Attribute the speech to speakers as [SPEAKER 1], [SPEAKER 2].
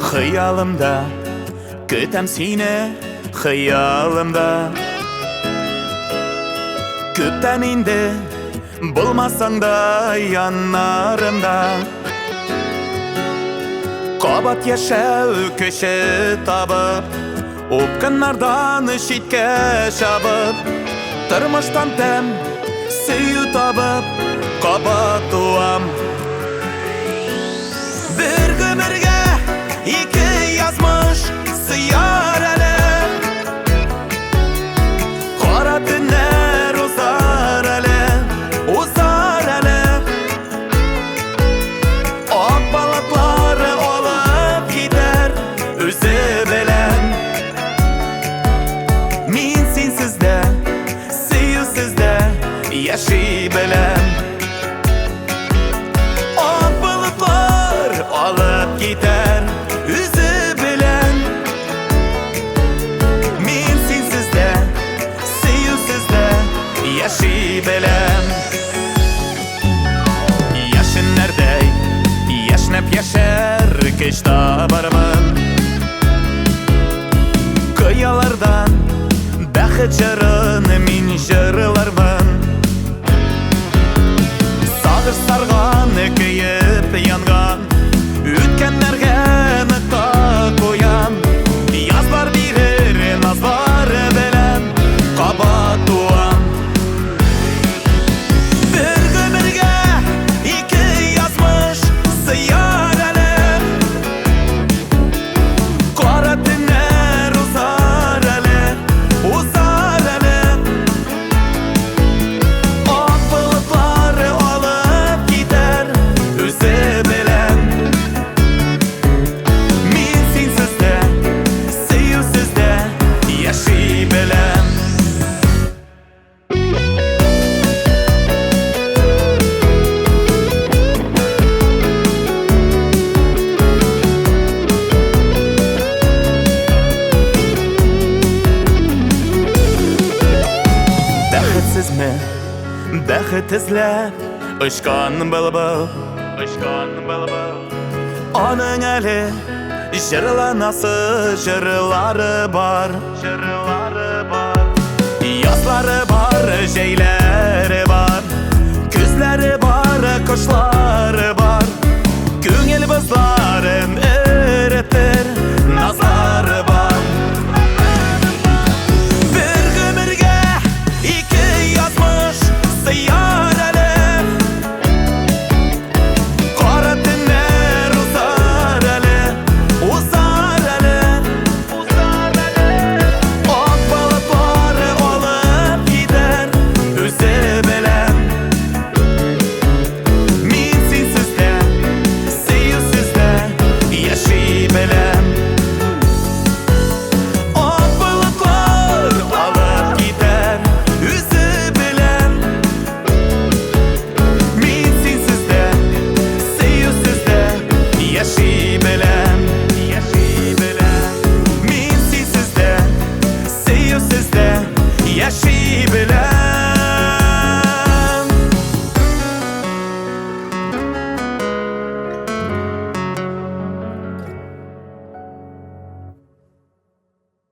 [SPEAKER 1] Хыялымда көтәм сине, хыялымда. Күптән инде булмасаң да яннарымда. Кабат яшәү көче табып, упкыннардан читкә чабып, тормыштан тәм, сөю табып, кабат туам. Бер гомергә ике язмыш сыяр әле. Кара төннәр узар әле, узар әле. Ак болытлар алып китәр үзе белән. Мин синсез дә, сөюсез дә яши беләм. Ак болытлар алып китәр үзе белән. Мин синсез дә, сөюсез дә яши беләм. Яшеннәрдәй яшьнәп яшәр көч табармын. Кыялардан бәхет җырын мин җырлармын. Сагыш сарган, көеп янган үткәннәргә нокта куям. Язлар бирер назлар белән кабат туам. Бер гомергә ике язмыш сыяр әле. Кара төннәр узар әле, узар әле. Ак болытлар алып китәр үзе белән. Мин синсез дә, сөюсез дә яши беләм. Бәхетсезме, бәхет эзләп очкан былбыл, очкан былбыл. Аның әле җырланасы җырлары бар, җырлары бар. Язлары бар, җәйләре бар, көзләре бар, кышлары бар. Күңел бозлар